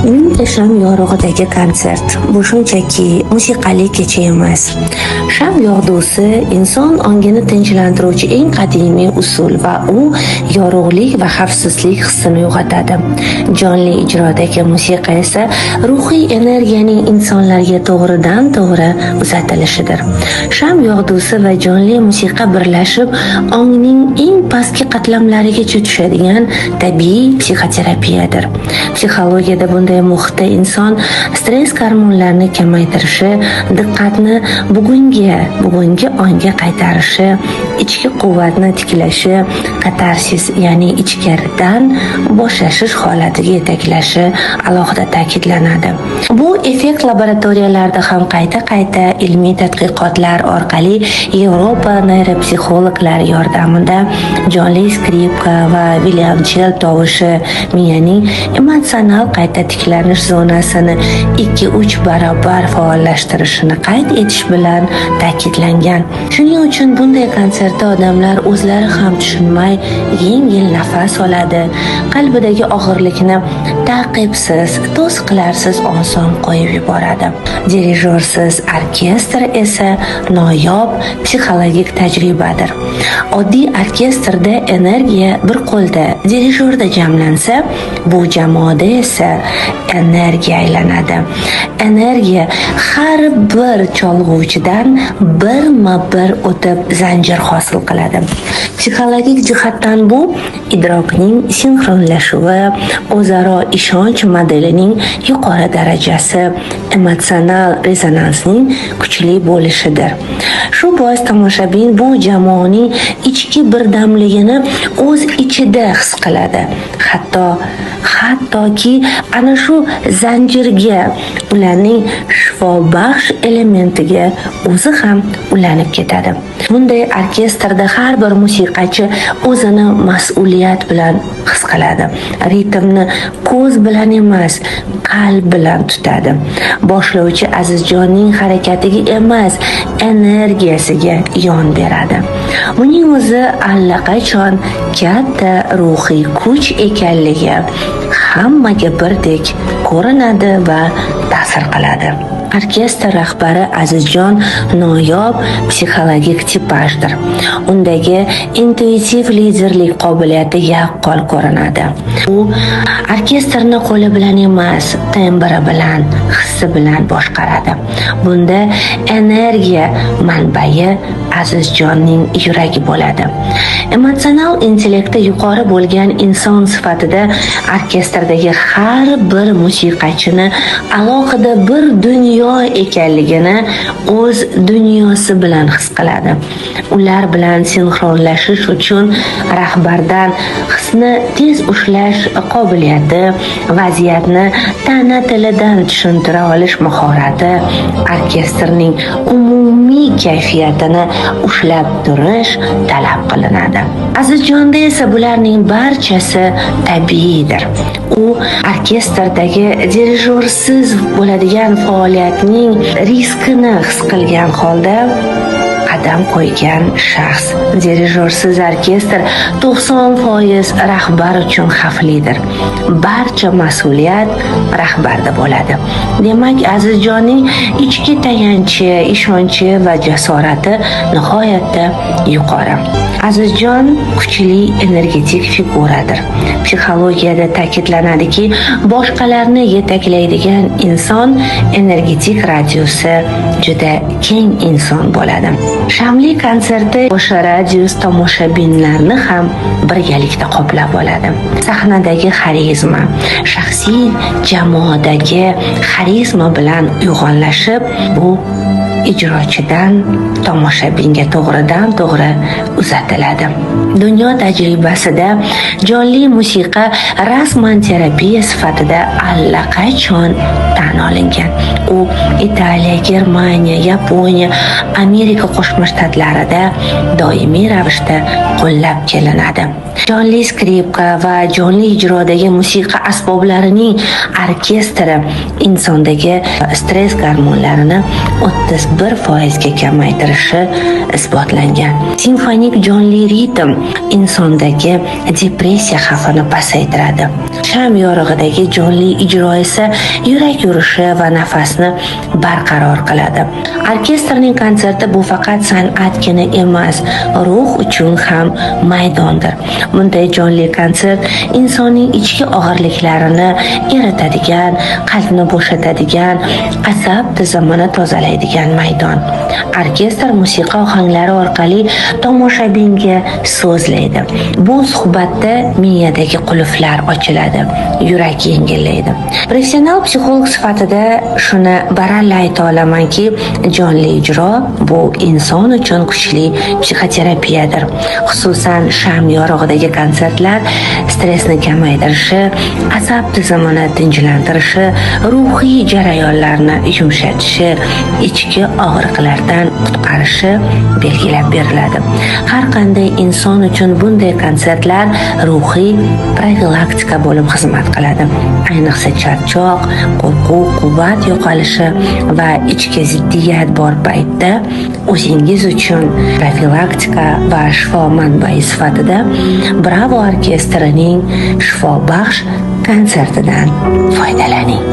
Mingta sham yorug'idagi konsert bu shunchaki musiqali kecha emas. Sham yog'dusi inson ongini tinchlantiruvchi eng qadimiy usul va u yorug'lik va xavfsizlik hissini uyg'otadi. Jonli ijrodagi musiqa esa ruhiy energiyaning insonlarga to'g'ridan to'g'ri uzatilishidir. Sham yog'dusi va jonli musiqa birlashib, ongning eng pastki qatlamlarigacha tushadigan tabiiy psixoterapiyadir. Psixologiyada bunday muhitda inson stress gormonlarini kamaytirishi, diqqatni bugungi onga qaytarishi, ichki quvvatni tiklashi, katarsis, ya'ni ichkaridan bo'shashish holatiga yetaklashi alohida ta'kidlanadi. Bu effekt laboratoriyalarda ham qayta-qayta ilmiy tadqiqotlar orqali Yevropa neyropsixologlari yordamida jonli skripka va violonchel tovushi miyaning emotsional qayta tiklanish zonasini 2-3 barobar faollashtirishini qayd etish bilan ta'kidlangan. Shuning uchun bunday konsertda odamlar o'zlari ham tushunmay yengil nafas oladi, qalbidagi og'irlikni ta'qibsiz, to'siqlarsiz oson qo'yib yuboradi. Dirijorsiz orkestr esa noyob psixologik tajribadir. Oddiy orkestrda energiya bir qo'lda, dirijorda jamlansa, bu jamoada esa energiya aylanadi. Energiya har bir cholg'uvchidan birma-bir o'tib zanjir hosil qiladi. Psixologik jihatdan bu idrokning sinxronlashuvi, o'zaro ishonch modelining yuqori darajasi, emotsional rezonansning kuchli bo'lishidir. Shu bois tomoshabin bu jamoaning ichki birdamligini o'z ichida his qiladi. Hattoki ana shu zanjirga, ularning shifobaxsh elementiga o'zi ham ulanib ketadi. Bunday orkestrda har bir musiqachi o'zini mas'uliyat bilan his qiladi. Ritmni ko'z bilan emas, qalb bilan tutadi. Boshlovchi Azizjonning harakatiga emas, energiyasiga yon beradi. Buning o'zi allaqachon katta ruhiy kuch ekanligi hammaga birdek ko'rinadi va ta'sir qiladi. Orkestr rahbari Azizjon noyob psixologik tipajdir. Undagi intuitiv liderlik qobiliyati yaqqol ko'rinadi. U orkestrni qo'li bilan emas, tembri bilan, hissi bilan boshqaradi. Bunda energiya manbai Azizjonning yuragi bo'ladi. Emotsional intellekti yuqori bo'lgan inson sifatida orkestrdagi har bir musiqachini alohida bir dunyo ekanligini o'z dunyosi bilan his qiladi. Ular bilan sinxronlashish uchun rahbardan hisni tez ushlash qobiliyati, vaziyatni tana tilidan tushuntira olish mahorati, orkestrning umumiy kayfiyatini ushlab turish talab qilinadi. Azizjonda esa bularning barchasi tabiiydir. U orkestrdagi dirijorsiz bo'ladigan faoliyatning riskini his qilgan holda qadam qo'ygan shaxs. Dirijorsiz orkestr 90% rahbar uchun xavflidir. Barcha mas'uliyat rahbarda bo'ladi. Demak, Azizjonning ichki tayanchi, ishonchi va jasorati nihoyatda yuqori. Azizjon kuchli energetik figuradir. Psixologiyada ta'kidlanadiki, boshqalarni yetaklaydigan inson energetik radiusi juda keng inson bo'ladi. Shamli konserti o'sha radius tomoshabinlarni ham birgalikda qoplab oladi. Sahnadagi xarizma, shaxsiy jamoadagi xarizma bilan uyg'onlashib, bu ijrochidan tomoshabinga to'g'ridan to'g'ri uzatiladi. Dunyo tajribasida jonli musiqa rasman terapiya sifatida allaqachon tan olingan. U Italiya, Germaniya, Yaponiya, Amerika Qo'shma Shtatlarida doimiy ravishda qo'llab kelinadi. Jonli skripka va jonli ijrodagi musiqa asboblarining orkestri insondagi stress gormonlarini 31% ga kamaytirishi isbotlangan. Simfonik Simfonik jonli ritm insondagi depressiya xavfini pasaytiradi. Sham yorug'idagi jonli ijro esa yurak yurishi va nafasni barqaror qiladi. Orkestrning konserti bu faqat san'atgina emas, ruh uchun ham maydondir. Bunday jonli konsert insonning ichki og'irliklarini eritadigan, qalbni bo'shatadigan, asab tizimini tozalaydigan maydon. Orkestr musiqa ohanglari orqali tomoshabinga so'zlaydi. Bu suhbatda miyadagi qulflar ochiladi, yurak yengillaydi. Professional psixolog sifatida shuni baralla ayta olamanki, jonli ijro bu inson uchun kuchli psixoterapiyadir. Xususan, sham yorug'idagi konsertlar stressni kamaytirishi, asab tizimini tinchlantirishi, ruhiy jarayonlarni yumshatishi, ichki og'riqlardan qutqarishi belgilab beriladi. Har qanday inson uchun bunday konsertlar ruhiy profilaktika bo'lib xizmat qiladi. Ayniqsa charchoq, qo'rquv, quvvat yo'qolishi va ichki ziddiyat bor paytda o'zingiz uchun profilaktika va shifo manbai sifatida Bravo orkestrining shifobaxsh konsertidan foydalaning.